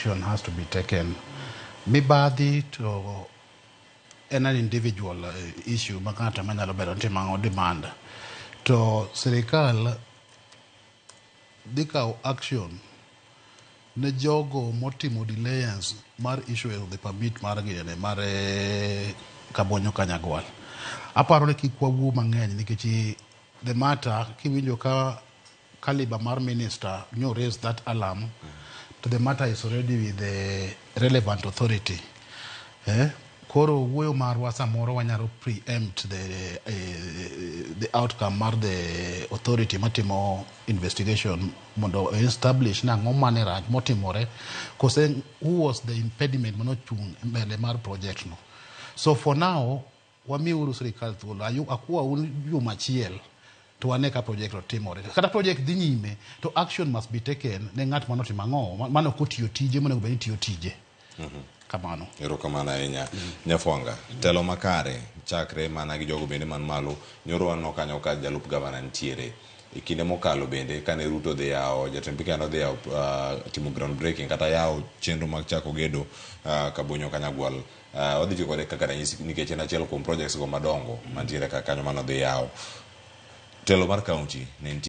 action has to be taken. Mibadhi to en an individual issue ma ng'ato ema nyalo bedo ni timo ang'o demand. To sirikal dhi kawo action ne jogo motimo delayance mar issue of the permit mar ginene mar Kabonyo Kanyagwal. Aparo ni kik wawuo mang'eny nikech the matter kiwinjo ka caliber mar minister nyo raise that alarm to the matter is already with the relevant authority. Eh? Koro wuoyo marwa samoro wanyalo preempt the outcome mar the authority matimo investigation mondo establish ni ang'o mane rach motimore kose who was the impediment manochung' mbele mar project no. So for now wamiuru sirikal thuolo akwau juma achiel to wane ka project no timore. Kata project dhi nyime to action must be taken ne ng'at manotimo ang'o mane ok otiyo tije monego bed ni tiyo tije. Kamano. Erokamano ahinya. Nyafwanga, telo makare chakre mana gi jogo bende man malo. Nyoro waneno kanyo ka jalup gavana nitiere. E kinde mokalo bende kane Ruto dhi yawo, jatend piny Kenya nodhi yawo timo ground breaking kata yawo chenro mag chako gedo Kabonyo Kanyagwal. Wadhi tiyo kode kaka ranyisi nikech en achiel kuom projects go madongo mantiere ka kanyo manodhi yawo. Telo mar county ne nitie.